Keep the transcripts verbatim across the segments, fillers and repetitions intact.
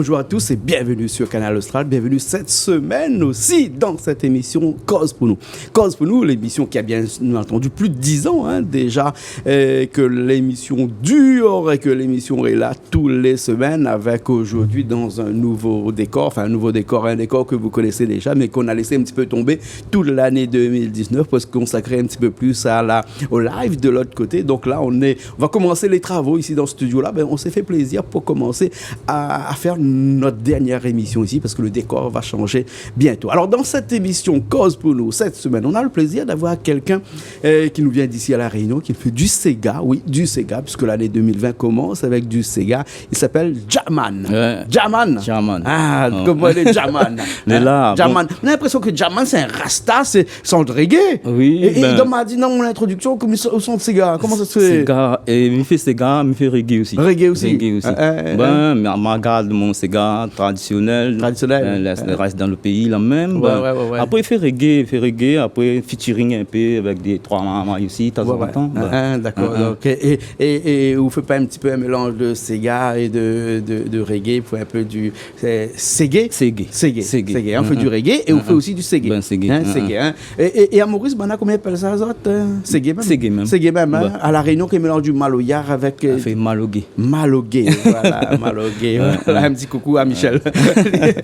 Bonjour à tous et bienvenue sur Kanal Austral. Bienvenue cette semaine aussi dans cette émission Koz pou nou. Koz pou nou, l'émission qui a bien entendu plus de dix ans, hein, déjà, euh, que l'émission dure et que l'émission est là tous les semaines avec aujourd'hui dans un nouveau décor, enfin un nouveau décor, un décor que vous connaissez déjà, mais qu'on a laissé un petit peu tomber toute l'année deux mille dix-neuf pour se consacrer un petit peu plus à la, au live de l'autre côté. Donc là, on est, on va commencer les travaux ici dans ce studio-là. Ben, on s'est fait plaisir pour commencer à, à faire notre dernière émission ici parce que le décor va changer bientôt. Alors, dans cette émission Koz pou nou, cette semaine, on a le plaisir d'avoir quelqu'un euh, qui nous vient d'ici à La Réunion, qui fait du séga, oui, du séga, puisque l'année deux mille vingt commence avec du séga. Il s'appelle Djaman. Ouais. Djaman. Djaman. Ah, ouais. Koman i lé, Djaman? Lé la, bon. Djaman. On a l'impression que Djaman, c'est un rasta, c'est, c'est un reggae. Oui, é, é ben, donk, ma di, non, mon introduction, koman i son, son séga. Koman sa i fé? Séga, é mi fé séga, mi fé reggae osi. Reggae osi. Reggae osi. Euh, euh, ben, euh. Ma, ma gard mon séga tradisionèl. Tradisionèl. Euh, le, le rès dan le péi la mèm. Ouais, ben, ouais, ouais, ouais. Apré, i fé reggae, i fé reggae, apré, featuring in pé avèk dé, troi marmay osi, tanzantan. Ouais, ouais. Ben. Ah, ah, dakor. Ah, ah. Donk, é, é, é, é ou fé pa in ti pé in mélanz de séga é de, de, de reggae pou in pé du, sé, ségué ? Ségué. Ségué. Ségué. Ségué, hein, on fait du reggae et on fait aussi du ségué. Ben, ségué. Hein, ségué, hein. É, é, é a Moris, ben, koman i apèl sa, zot, euh, ségué mèm ? Ségué mèm. Ségué mèm, hein. Ouais. A La Réunion, ki mélanz du maloya avèk, euh, sa i fé malogué. Malogué, voilà, malogué. Ouais, voilà, ouais. Un petit coucou à Michel. Ouais.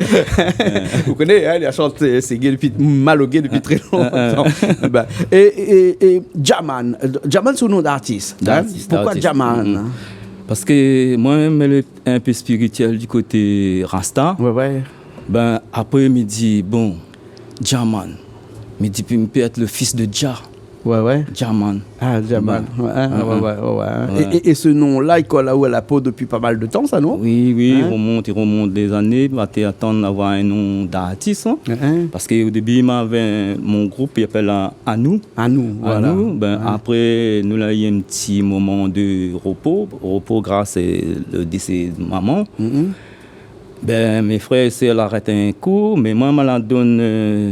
Ou koné, hein, li la shant, euh, ségué dopi, malogué dopi tré lontan. Ouais, ouais, ouais. Ben, é, é, é Djaman, euh, Djaman, sé out non d'artis, hein ? D'artis, d'artis. Poukoi Djaman, hein ? Mm, mm. Parske moin, mi lé in pé spirituèl du koté rasta. Ouais, ouais. Ben, apré, mi di, bon, Djaman. Mi di, pi mi pé èt le fils de Dja. Ouais, ouais. Djaman. Ah, Djaman. Ben, ouais, hein, ouais, ouais, ouais, ouais. É, é, é se non-la, i kol aou a la po dopi pa mal de tan, sa, non ? Oui, oui, hein ? I romont, i romont dé zané, ma té atann avoir in non d'artis, hein. Hein, hein. Parske o débi, ma avé mon group, i apèl, euh, Anou. Anou, voilà. Anou, ben, ouais, apré, nou la u in ti moman de repo, repo gras, euh, le désé de maman. Mm, mm. Ben, mé frèr é sèr la arèt in kou, mé moin, ma la donn, euh,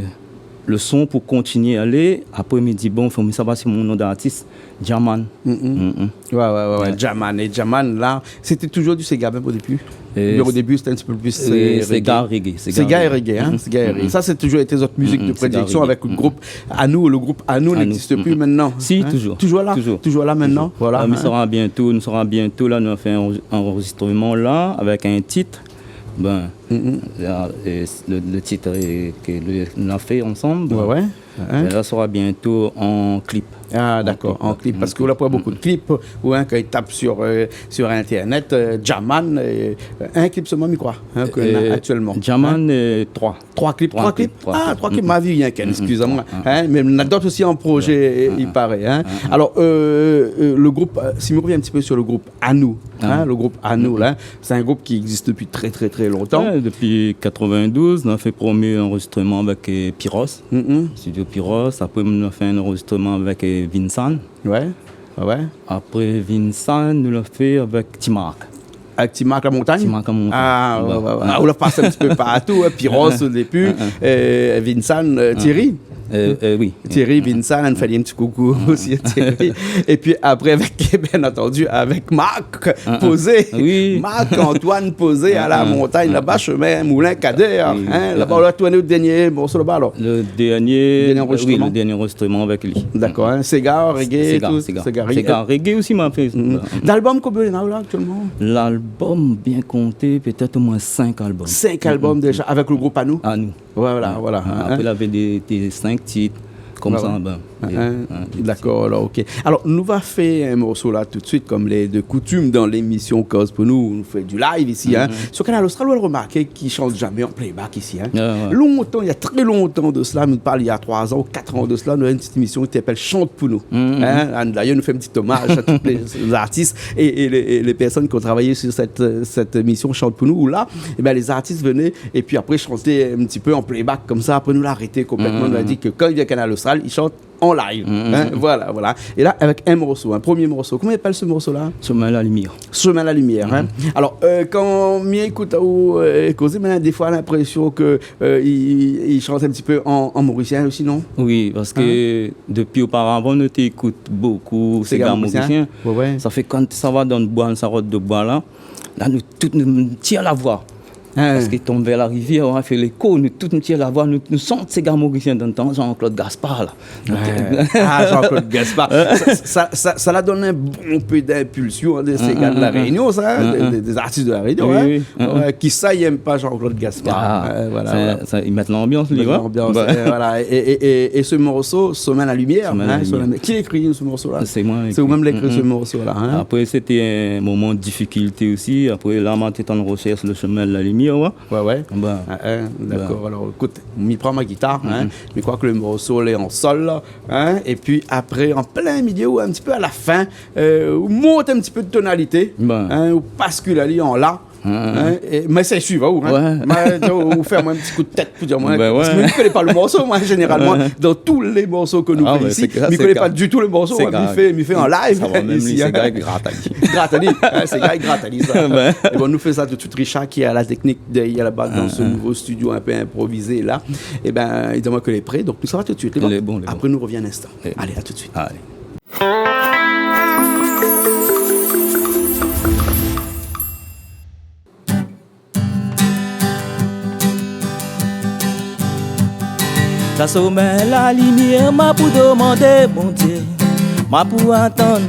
le son pou kontinié alé. Apré, mi di, bon, fo mi sava si mon non d'artis, Djaman. Mm, mm. Mm, mm. Ouais, ouais, ouais, ouais. Ouais. Djaman. É Djaman, la, sété toujour du séga, mèm o débi ? Euh, o débi, sété in ti pé plis, oui, euh, séga, reggae. Séga é reggae, hein, séga é reggae. Mm, mm. Sa, sé toujour été zot mizik de prédiléksion avèk le group Anou. Le group Anou n'existe plus maintenant, hein ? Si, toujour. Toujour la ? Toujour. Toujour la, maintenant ? Toujour. Voilà, hein. Ah, mi sra bientôt, nou sra bientôt la, nou fé in anrejistreman la, avèk in tit. Ben, la, é le, le tit, euh, ke le, nou la fé ansanm, ben, ouais, ouais. Hein ? Ben, la sra bientôt an klip. Ah, dakor, an klip. An klip. Parske la, pou bonpé de klip, ou, hein, kan i tap sur, euh, sur Internet, euh, Djaman, euh, in klip solman, mi kroi, hein, ke néna aktièlman. Euh, Djaman, hein ? Euh, troi. Troi klip, troi klip. Troi klip, troi klip. Ah, troi klip, ma vi, hein, Ken, excusez-moi. Mm, mm, mm. Hein, mé na d'ot osi an projé, i paré, hein. Mm, mm. Alor, euh, euh, le group, euh, si mi rovien in ti pé sur le group Anou, hein, le group Anou, la, sé in group ki égzis dopi tré, tré, tré lontan. Ouais, dopi quatre-vingt-douze, nou la fé promié anrejistreman avèk, euh, Piros. Mm, mm. Studio Piros. Apré, nou la fé in anrejistreman avèk, euh, Vinsan. Ouais, ouais. Apré Vinsan, nou la fé avèk Ti Mark. Avèk Ti Mark La Montagne ? Ti Mark La Montagne. Ah, ouais, ouais, ouais. Ah, ou la pas in ti pé partou, hein, Piros o débi, euh, Vinsan, euh, Thierry. Euh, euh, oui. Thierry, Vinsan, nou fé in ti koukou osi a Thierry. É pi apré, avèk, bien entendu, avèk Mark Pozé. Oui. Marc-Antoine Pozé a La Montagne, laba, shemin Moulin Kader, hein. Oui. Laba, ou la tourné le dernié morso laba, alor. Le dernié, oui, le dernié anrejistreman avèk li. Dernié anrejistreman. Dakor, hein. Séga, reggae, tout. Séga, séga. Séga, reggae. Séga, reggae osi, ma fé. Mm. D'album, konbien ou néna la, aktièlman ? L'album, bien konté, pétèt omoin sink album. Sink album déja, avèk le group Anou ? Anou. Voilà, voilà. Apré, lavé dé, dé sink tit, konmsa, ben, dé, hein, dé tit. Dakor, alor, OK. Alor, nou va fé in morso la tout de suit, konm lé de koutim dan lémision Koz pou nou, nou fé du live isi, hein. Sur Kanal Austral, ou la romarké, i shant jamé an playback isi, hein. Ouais, ouais. Lontan, néna tré lontan de sela, nou parl néna troi an ou kat an de sela, nou néna in ti émision ki té apèl Shant pou nou. Hein, dayèr, nou fé in ti omaz a tout lé zartis é, é lé, é lé pèrsone ki la travay sur sèt, sèt émision Shant pou nou, ousa, é ben, lé zartis i vené é pi apré i shanté in ti pé an playback konmsa. Apré, nou la arété konplètman. Nou la di ke kan i vien Kanal Austral, i shant an live. Hein, voilà, voilà. É la, avèk in morso, in promié morso. Koman i apèl se morso la ? Chemin la lumière. Chemin la lumière, hein. Alor, euh, kan mi ékout aou, euh, kozé, mi néna défoi linprésion ke, euh, i, i shant in ti pé an, an morisien osi, non ? Oui, parske dopi oparavan, nou té ékout bokou séga morisien. Séga morisien. Ouais, ouais. Sa fé kan sa va dan le boi, sa rod de boi la, la, nou tout, nou tir la voi. Parske i tonm vèr la rivièr, in, i fé léko, nou tout nou tir la voi, nou, nou sant séga morisien dan tan, Jean-Claude Gaspard la. Donk, ah, Jean-Claude Gaspard. Sa, sa, sa, sa la donn in bonpé d'inpilsion, in, dé séga de La Rényon, sa, in, dé, dé, dé zartis de La Rényon, in. Wi, wi. Kisa i èm pa Jean-Claude Gaspard. Ah, voilà, sa, voilà. Sa, i mèt lanbians, li, i mèt lanbians, voilà. É, é, é, é se morso, Somin la limièr, in, Somin la limièr. Kisa la ékri se morso la ? Sé moin la ékri. Sé ou mèm la ékri se morso la, in ? Apré, sété in moman de difikilté osi. Apré, la, moin té an rosèrsh, Le Chemin de la Lumière, ouais. Ouais, ouais. Ah, in, dakor. Alor, ékout, mi pran mon gitar, in, mi kroi ke le morso lé an sol la, in, épi apré, an plin milié ou in ti pé a la fin, ou mont in ti pé de tonalité, in, ou baskil ali an la, in, é, mé sa i suiv aou, in. Ouais. Mé, ou fé amoin in ti kou de tèt pou dir amoin, parske mi koné pa le morso, moin, zénéralman, dan tout le morso ke nou fé isi, mi koné pa ditou le morso, mi fé, mi fé an live isi, in. Sa va mèm li, sé Guy Gratali. Gratali, in, sé Guy Gratali, sa. É bon, nou fé sa tout de suit. Richard, ki lé a la teknik dèrièr laba, dan se nouvo studio in pé inprovizé la, ében, li di amoin ke lé pré, donk nou sava tout de suit. Lé bon ? Lé bon, lé bon. Apré, nou rovien in instan. Alé, a tout de suit. Alé. Sa somin la limièr, ma pou domandé Bondié, ma pou atann,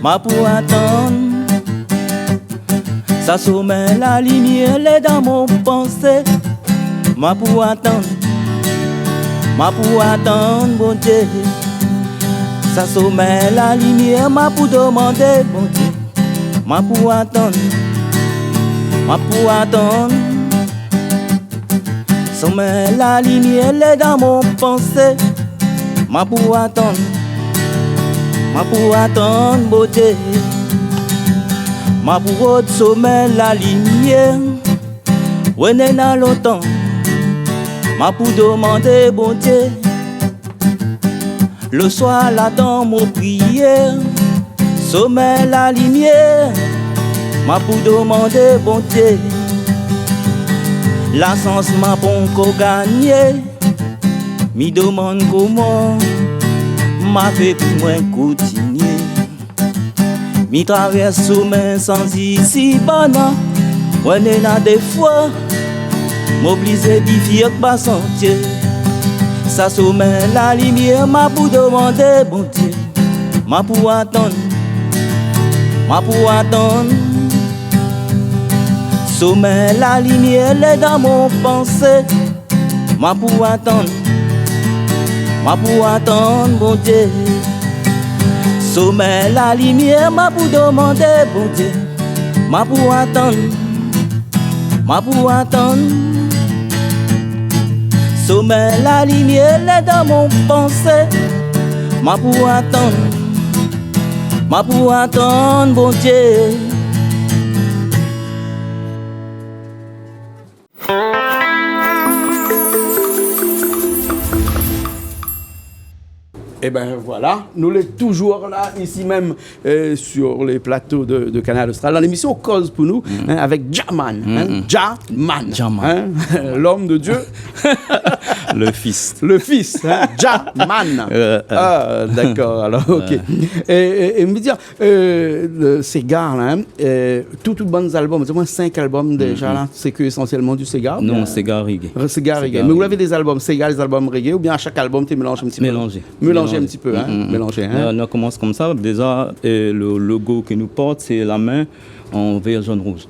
ma pou atann. Sa somin la limièr lé dan mon pansé, ma pou atann, ma pou atann Bondié. Sa somin la limièr, ma pou domandé Bondié, ma pou atann, ma pou atann. Somin la limièr lé dan mon pansé, ma pou atann, ma pou atann Bondié. Ma pou rod somin la limièr, oué néna lontan, ma pou domandé Bondié. Le soir la dan mon prièr, somin la limièr, ma pou domandé Bondié. La shans ma pankor gagné, mi domann koman ma fé pou moin kontinié. Mi travèrs somin san isi bana, oué néna défoi, m'oblizé dévié pa santié. Sa somin la limièr, ma pou domandé Bondié, ma pou atann, ma pou atann. Somin la limièr lé dan mon pansé, ma pou atann, ma pou atann Bondié. Somin la limièr, ma pou domandé Bondié, ma pou atann, ma pou atann. Somin la limièr lé dan mon pansé, ma pou atann, ma pou atann Bondié. Ében voilà, nou lé toujour la, isi mèm, euh, sur le plato de, de Kanal Austral, dan lémision Koz pou nou, in, avèk Djaman, in, Djaman, in, l'homme de Dieu. Le fils. Le fils, in, Djaman. Euh, euh. Ah, dakor, alor, ok. É, é, é mi di, euh, le séga la, in, euh, tout, tout bann album, di amoin sink album déja la, sé ke ésansièlman du séga, oubien ? Non, séga reggae. Re-, séga reggae. Mé ou lavé dé album séga, dé album reggae, oubien a shak album té mélanz in ti pé ? Mélanzé. Mélanzé in ti pé, in, mélanzé, in. Nou, nou la komans konmsa, déja, euh, le logo ke nou port, sé la min an vèr, zone, rouz.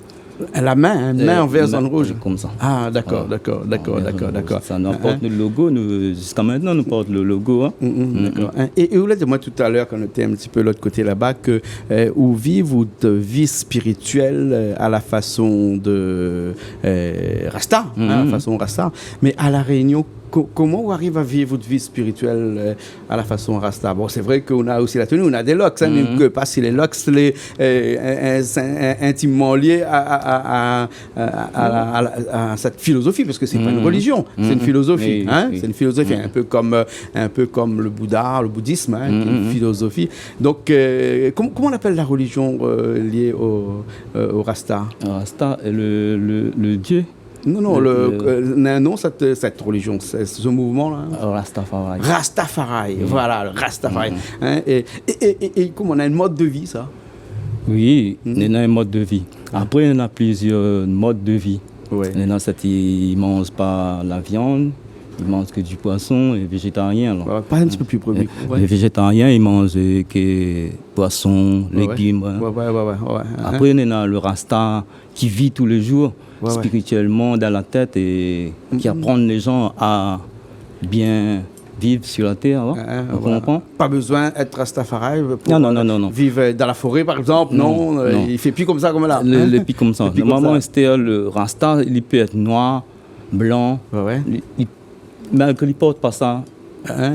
La min, in, min an vèr, zone, rouz. Konmsa. Ah, dakor, dakor, dakor, dakor. Sa, nou port le logo, nou, ziska mintnan, nou port le logo, in. Dakor. In, é, é ou la di amoin talèr, kan nou té in ti pé lot koté laba, ke, euh, ou viv out vi spirituèl, euh, a la fason de, euh, Rasta, in, a la fason Rasta. Mé a La Rényon, ko-, koman ou ariv a viv out vi spirituèl, euh, a la fason Rasta ? Bon, sé vré ke ou na osi la tenu, ou na dé locks, in, mé ke pa si lé locks lé, euh, in, in, in, intimman lié a, a, a, a, a, a la, a la, a sèt filozofi, parske sé pa in relizion, sé in filozofi, in, sé in filozofi, in pé kom, euh, in pé kom le Bouddha, le boudism, in, ki lé in filozofi. Donk, euh, kom-, koman i apèl la relizion, euh, lié o, euh, o Rasta ? Rasta, le, le, le dié. Non, non, le, le, euh, non, non, sèt, sèt relizion, sé, se mouvman la, in. Rastafari. Rastafari, voilà, le Rastafari. In, é, é, é, é, é koman, na in mod de vi, sa ? Oui, néna in mod de vi. Apré, néna plizièr mod de vi. Néna sat i manz pa la viann, i manz ke di poison é vézétarien, alor. Parl in ti pé pli pré, micro. Lé vézétarien, i manz, euh, ke poison, légim, hein. Apré, néna le rasta ki vi tou lé zour, spiritièlman, dan la tèt, é ki aprann lé zan a bien viv sur la tèr, hein. Ou konpran ? Pa bezoin èt rastafari pou, euh, viv dan la foré, par égzanp. Non, non, euh, i fé pi konmsa, konm la. Lé pi konmsa. Normalman, astèr, le rasta, li pé èt noir, blan, li, li, malgré li port pa sa,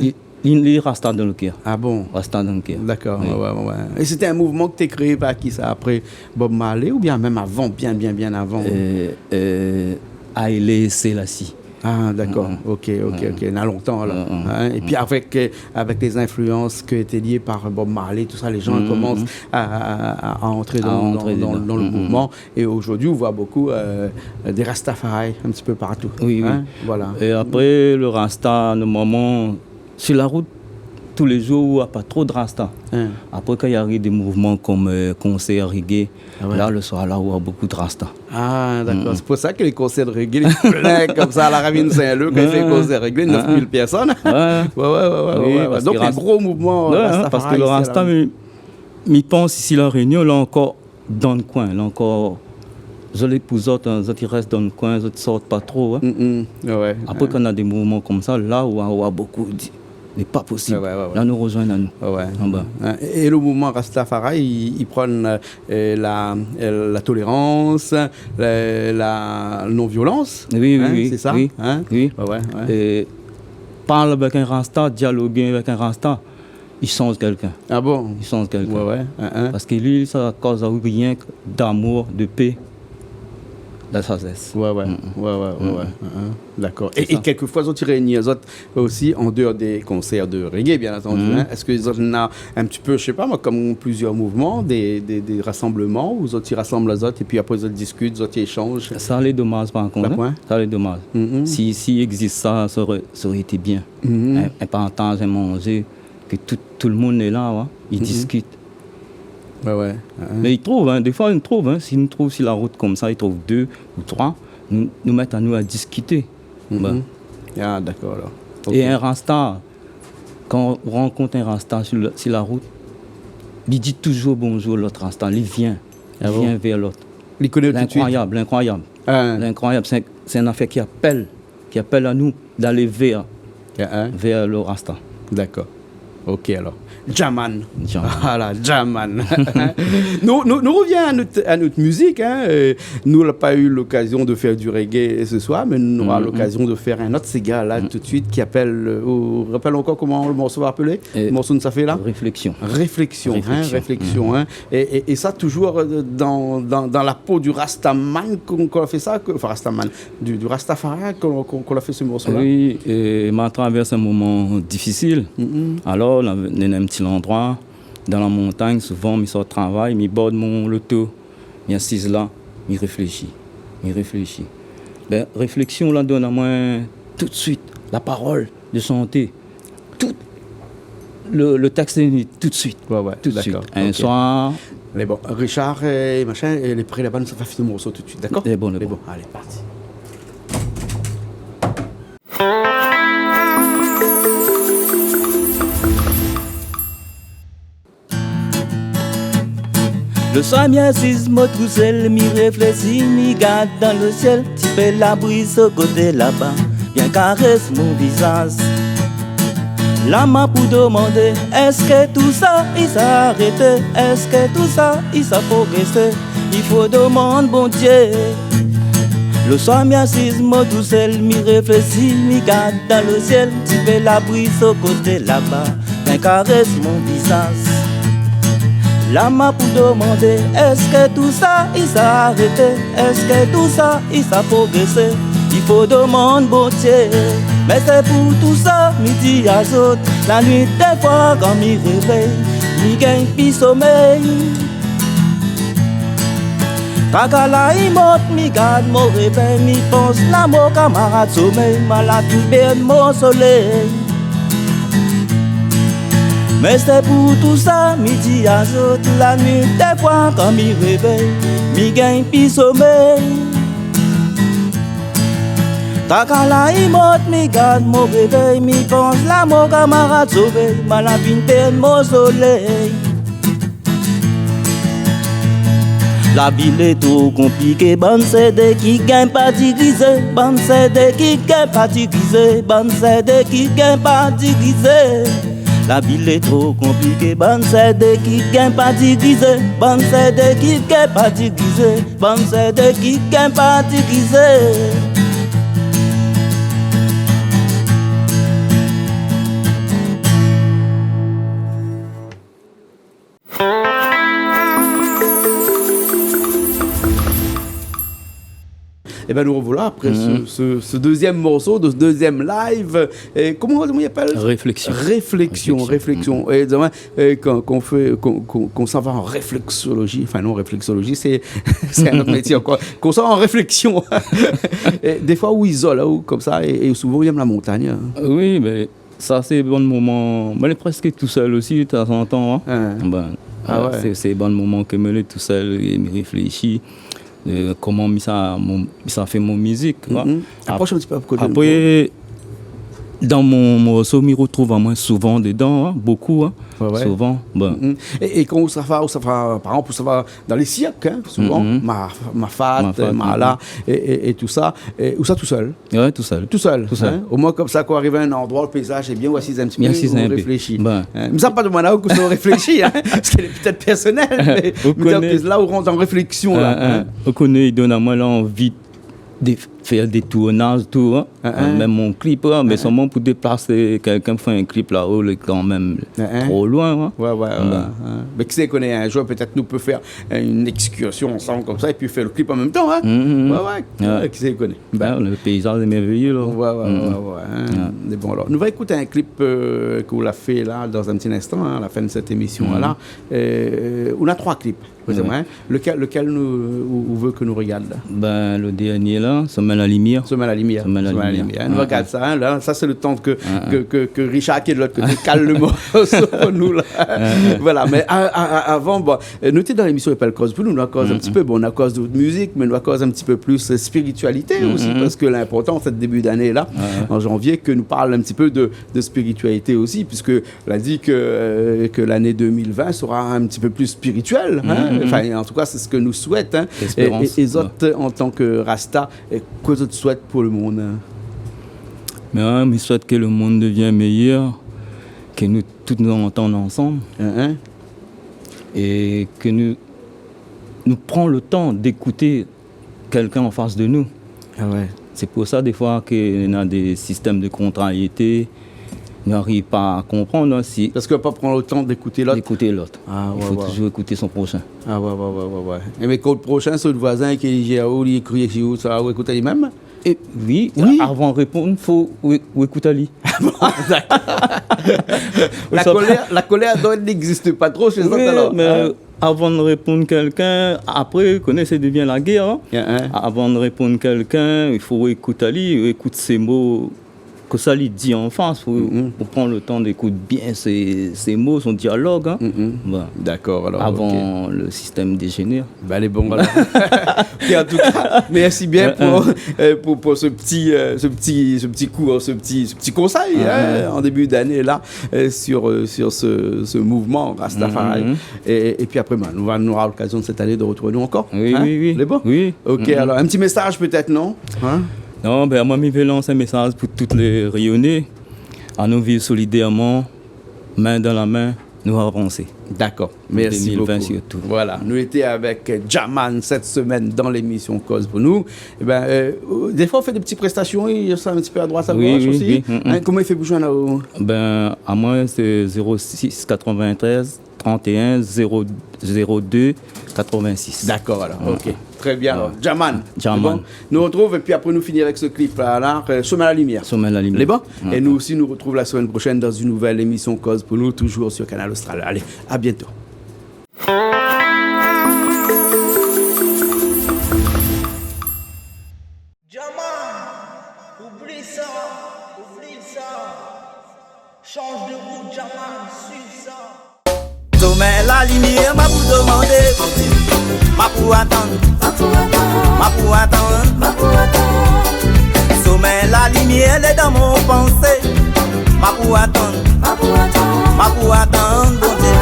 li, li, li rasta dan le kèr. Ah bon ? Rasta dan le kèr. Dakor, ouais, ouais. É sété in mouvman ke té kréé par ki sa, apré Bob Marley oubien mèm avan, bien, bien, bien avan ? Euh, euh, Haile Selassie. Ah, dakor. Ok, ok, ok. Na lontan, alor. Hein ? É pi avèk, euh, avèk lé zinfluans ke té lié par Bob Marley, tousa, lé zan i komans a, a, a, a antré dan, dan, dan le mouvman. É zordi, ou voi bonpé, euh, dé rastafari in ti pé partou. Oui, oui. Hein ? Voilà. É apré, le rasta, normalman, sur la rout, tou lé zour, ou na pa tro de rasta. Apré, kan i ariv dé mouvman konm, euh, konsèr reggae, la, le soir, la, ou na bonpé de rasta. Ah, dakor. Sé pou sa ke lé konsèr de reggae lé plin konmsa, la Ravine Saint-Leu, kan i fé konsèr reggae, nèf mil pèrsone. Ouais, ouais, ouais. Oui, parske donk, in gro mouvman rastafari isi, la. Parske le rasta, mi, mi pans isi La Rényon, la ankor, dan le koin, la ankor, zot lé pou zot, hein, zot i rès dan le koin, zot i sort pa tro, hein. Apré, kan na dé mouvman konmsa, la, ou na, ou na bonpé di, lé pa posib. Ouais, ouais, ouais. La, nou rozoinn anou. Ouais, ouais. Anba. Hein, é, é le mouvman rastafari, i, i pran, euh, la, euh, la tolérans, la, la non-violans. Oui, oui, oui. Hein, sé sa, hein ? Oui. Ouais, ouais, ouais. É parl avèk in rasta, dialogé avèk in rasta, i sanz kèlkin. Ah bon ? I sanz kèlkin. Ouais, ouais, hein, hein. Parske li, sa koz aou rienk d'amour, de pé, de la sazès. Ouais, ouais. Ouais, ouais, ouais, ouais, hein, hein. Dakor. É, é kèlkefoi, zot i réini azot osi an déor dé konsèr de reggae, bien antandi, hein. Èske zot na in ti pé, mi sé pa moin, konm plizièr mouvman, dé, dé, dé rasanbleman, ou zot i rasanm azot, épi apré zot i diskit, zot i ésanz ? Sa lé domaz, par kont, hein. Sa lé domaz. Si, si i égzis sa, sa oré, sa oré été bien. In, in partaz, in manzé, ke tout, tout le moun lé la, ouais, i diskit. Ouais, ouais. Mé i trouv, hein, défoi, i trouv, hein, si nou trouv si la rout konmsa, i trouv dé ou troi, nou, nou mèt anou a diskité. Ah, dakor, alor. Ok. É in rasta, kan ou rankont in rasta si le, si la rout, li di touzour bonzour lot rasta, li vien, li vien vèr lot. Li koné tout suit. L'inkroyab, l'inkroyab. Hein. L'inkroyab, sé, sé in afèr ki apèl, ki apèl anou d'alé vèr, vèr le rasta. Dakor. Ok, alor. Djaman. Djaman. Voilà, djaman. Nou, nou, nou rovien a nout, a nout mizik, hein. Euh, nou la pa u lokazion de fèr du reggae se soir, mé nou nora lokazion de fèr in ot séga la tout suit ki apèl, euh, ou rapèl ankor koman le morso i apèl ? Euh, morso nou sa fé la ? Réflexion. Réflexion, hein, Réflexion, hein. É, é, é sa, touzour, euh, dan, dan, dan la po du rastaman k'ou, k'ou la fé sa, ke, anfin, rastaman, du, du rastafari, k'ou, k'ou, k'ou la fé se morso la ? Oui, é ma travèrs in moman difisil. Alor, la, néna in ti landroi, dan la montagn, souvan, mi sort travay, mi bord mon loto, mi asiz la, mi réfléshi, mi réfléshi. Bin, réfléksion la donn amoin tout suit la parol de shanté. Tout le, le tèks lé vni tout suit. Ouais, ouais, dakor. Tout suit. Ok. In soir. Mé bon, Richard, euh, machin, euh, lé pré laba, nou sa fé fini morso tout suit, dakor ? Lé bon, lé bon. Alé, parti. Le soir, mi asiz mo tousèl, mi réfléshi, mi gard dan le sièl, ti pé la briz so koté laba vien karès mon vizaz. La ma pou domandé, èske tousa i sa arété ? Èske tousa i sa progrésé ? I fo domann Bondié. Le soir, mi asiz mo tousèl, mi réfléshi, mi gard dan le sièl, ti pé la briz so koté laba vien karès mon vizaz. La ma pou domandé, èske tousa i sa arété ? Èske tousa i sa progrésé ? I fo domann Bondié. Mé sé pou tousa mi di azot, la nuit défoi kan mi révèy, mi gingn pi somèy. Traka la i mont, mi gard mo révèy, mi pans la mo kamarad somèy, ma la pi bèl mo solèy. Mé sé pou tousa, mi di azot, la nuit défoi, kan mi révey, mi gingn pi somey. Takala i mont, mi gard mon révey, mi pans la mon kamarad sové, ma la vin pèrd mon soley. La vi lé tro konpliké, bann sèdé ki gingn pa dirizé, bann sèdé ki gingn pa dirizé, bann sèdé ki gingn pa dirizé. La vi lé tro konpliké, bann sèdé ki gingn pa dirizé, bann sèdé ki gingn pa dirizé, bann sèdé ki gingn pa dirizé. Ében, nou revoilà apré se, se, se dezièm morso de se dezièm live. É koman, koman i apèl ? Réflexion. Réflexion, réflexion. É, é, kan, kan ou fé, kan, kan, kan ou sava an réflexologie, anfin non, réflexologie, sé, sé in ot métié ankor. Kan ou sava an réflexion, é défoi ou izol aou konmsa, é, é souvan ou yèm la montagn, in. Oui, mé sa sé bann moman, moin lé prèsk tousèl osi, tazantan, in. Bin, sé, sé bann moman ke moin lé tousèl é mi réfléshi, koman mi sa, mon, mi sa fé mon mizik, in. Aprosh in ti pé, apré, dan mon morso, mi retrouv amoin souvan dedan, in, bokou, in. Souvan, bin. É, é kan ou sava, ou sava, par égzanp, ou sava dan lé sirk, in, souvan, Ma-, Mafate, Mafate, Mala, é, é, é tousa, é, ou sa tousèl ? Ouais, tousèl. Tousèl, in ? Omoin konmsa, kan ou ariv a in landroi, le péizaz lé bien, ou asiz in ti pé, ou réfléshi. Bin. In ? Mé sa, pa demann aou kosa ou réfléshi, in, parske lé pétèt pèrsonèl, mé, mé la ou rant an réfléksion, la, in. Ou koné, i donn amoin lanvi de fé dé tournaz, tou, in. Mèm mon klip, in, mé solman pou déplas kèlkin, pou fé in klip la-o, lé kanmèm tro loin, in. Ouais, ouais, ouais. Mé kisa i koné, in zour, pétèt nou pé fé in ékskirsion ansanm konmsa, épi fé le klip an mèm tan, in. Ouais, ouais. Kisa i koné. Bin, le péizaz lé mèrvéyé, la. Ouais, ouais, ouais, ouais, in. Mé bon, alor, nou va ékout in klip, ke ou la fé la, dan in ti linstan, in, a la fin de sèt émision, la. Ou na troi klip, prézizaman, in. Lékèl, lékèl nou, ou, ou vé ke nou rogard, la ? Bin, le dernié, la, Somin la limièr. Somin la limièr. Somin la limièr, in. Nou va gard sa, in, la. Sa, sé le tan ke, ke, ke, ke Richard, ki lé de lot koté, i kal le morso pou nou, la. Voilà, mé a, a, a, avan, bon, nou té dan lémision i apèl Koz pou nou, nou la koz in ti pé, bon, nou la koz de mizik, mé nou la koz in ti pé plis spiritualité osi, parske linportan, an sèt débi d'ané la, an janvié, ke nou parl in ti pé de, de spiritualité osi, puiske la di ke, ke l'ané deux mille vingt sera in ti pé plis spirituèl, in. Anfin, an tou ka, sé sak nou souèt, in. Lespérans. É, é zot, an tan ke Rasta, kosa zot souèt pou le monn, in ? Bin, mi souèt ke le monn devien méyèr, ke nou tout nou antann ansanm. É ke nou, nou pran le tan d'ékouté kèlkin an fas de nou. Ah ouais. Sé pou sa, défoi, ke néna dé sistèm de kontrariété, nou ariv pa a konprann, in, si... Parske pa pran le tan d'ékouté lot. D'ékouté lot. I fo touzour ékouté son proshin. Ah ouais, ouais, ouais, ouais, ouais. É mé kan le proshin, sé le voizin ki di aou, li kri si ou, sa, ou ékout ali mèm ? É oui, avan réponn, fo ou, ou ékout ali. Ah bon, dakor. La kolèr, la kolèr i doi égzis pa tro shé zot, alor. Oui, mé avan de réponn kèlkin, apré, koné, sa devien la guèr, in. Avan de réponn kèlkin, i fo ékout ali, ékout sé mo, kosa li di an fas, pou, pou pran le tan d'ékout bien sé, sé mo, son dialog, in. Bon. Dakor, alor, avan le sistèm déjénèr. Bin, lé bon, alor. Épi an tou ka, mèrsi bien pou, pou, pou se ti, se ti, se ti kou, se ti, se ti konsèy, in, an débi d'ané la, sur, sur se, se mouvman Rastafari. É, épi apré, bin, nou va, nou nora lokazion sèt ané de retrouv anou ankor. Oui, oui, oui. Lé bon ? Oui. Ok, alor, in ti mésaz pétèt, non ? Non, bin, moin, mi vé lans in mésaz pou tout lé Rényoné. Anou viv solidèrman, min dan la min, nou avansé. Dakor. Mèrsi bokou. Deux mille vingt surtout. Voilà, nou lété avèk Djaman sèt semèn dan lémision Koz pou nou. Ébin, défoi ou fé dé ti prestasion, sa, in ti pé a droit, a gosh osi. Oui, oui, oui. In, koman i fé pou zoinn aou ? Bin, amoin, sé zéro six quatre-vingt-treize trente et un zéro zéro deux quatre-vingt-six. Dakor, alor. Ok. Très bien, alor. Djaman. Djaman. Sé bon ? Nou retrouv, épi apré, nou fini avèk se klip la, la, Somin la limièr. Somin la limièr. Lé bon ? É nou osi, nou retrouv la semèn proshèn dan in nouvèl émision Koz pou nou, touzour sur Kanal Austral. Alé, a bientôt. Djaman, oubli sa, oubli sa. Chanj de bout, Jaman, swiv sa. Somèy, lalimièr, ma pou domandé Bondié. Ma pou atann, ma pou atann, ma pou atann, ma pou atann. Somèy, lalimièr lé dan mon pansé. Ma pou atann, ma pou atann, ma pou atann Bondié.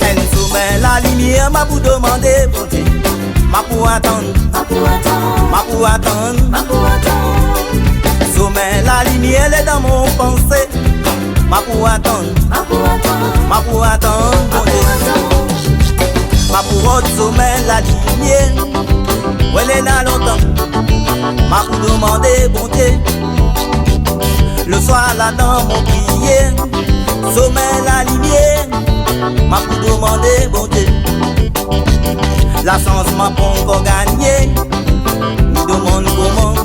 Enn somèy, lalimièr, ma pou domandé Bondié. Ma pou atann, ma pou atann, ma pou atann, ma pou atann. Somèy, lalimièr lé dan mon pansé. Ma pou atann, ma pou atann, ma pou atann Bondié. Ma pou rod somèy, lalimièr. Wé, lé la lontan. Ma pou domandé Bondié. Lo soir la dan mon priyèr. Somèy, lalimièr. Ma pou domandé Bondié. La shans ma pankor gagné. Mi domann koman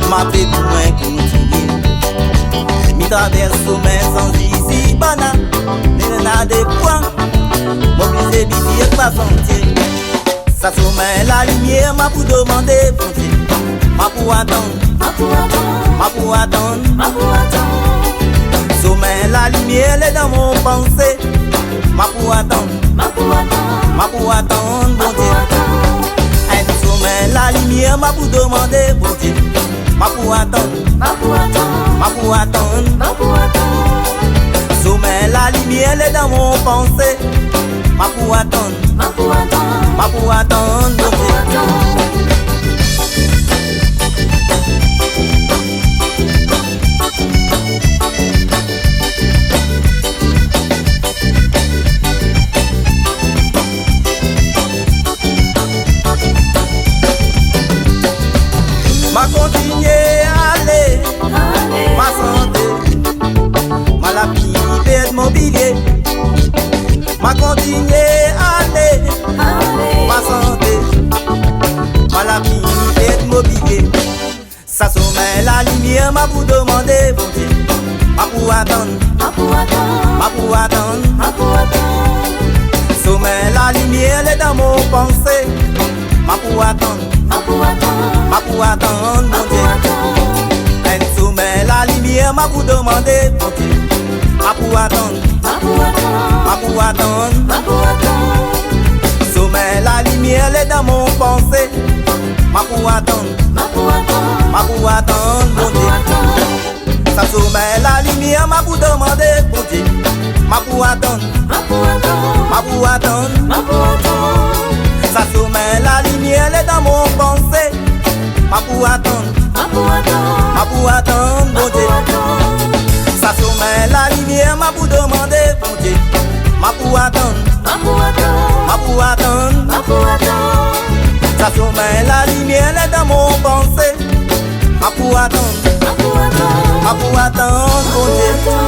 ma fé pou moin kontinié. Mi travèrs somèy san zizibana. Mé néna défoi, moin oblizé bifurké pa santié. Sa somèy, lalimièr, ma pou domandé Bondié. Ma pou atann, ma pou atann, ma pou atann, ma pou atann. Somèy, lalimièr lé dan mon pansé. Ma pou atann, ma pou atann, ma pou atann Bondié. Enn somèy, lalimièr, ma pou domandé Bondié. Ma pou atann, ma pou atann, ma pou atann, ma pou atann. Somèy, lalimièr lé dan mon pansé. Ma pou atann, ma pou atann, ma pou atann Bondié. Ma kontinié alé, ma santé, ma la fini pèrd mobilié. Ma kontinié alé, ma santé, ma la fini pèrd mobilié. Sa somèy, lalimièr, ma pou domandé Bondié. Ma pou atann, ma pou atann, ma pou atann, ma pou atann. Somèy, lalimièr lé dan mon pansé. Ma pou atann, ma pou atann, ma pou atann Bondié. Enn somèy, lalimièr, ma pou domandé Bondié. Ma pou atann, ma pou atann, ma pou atann, ma pou atann. Somèy, lalimièr lé dan mon pansé. Ma pou atann, ma pou atann, ma pou atann Bondié. Sa somèy, lalimièr, ma pou domandé Bondié. Ma pou atann, ma pou atann, ma pou atann, ma pou atann. Sa somèy, lalimièr lé dan mon pansé. Ma pou atann, ma pou atann, ma pou atann Bondié. Sa somèy, lalimièr, ma pou domandé Bondié. Ma pou atann, ma pou atann, ma pou atann, ma pou atann. Sa somèy, lalimièr lé dan mon pansé. Ma pou atann, ma pou atann, ma pou atann Bondié.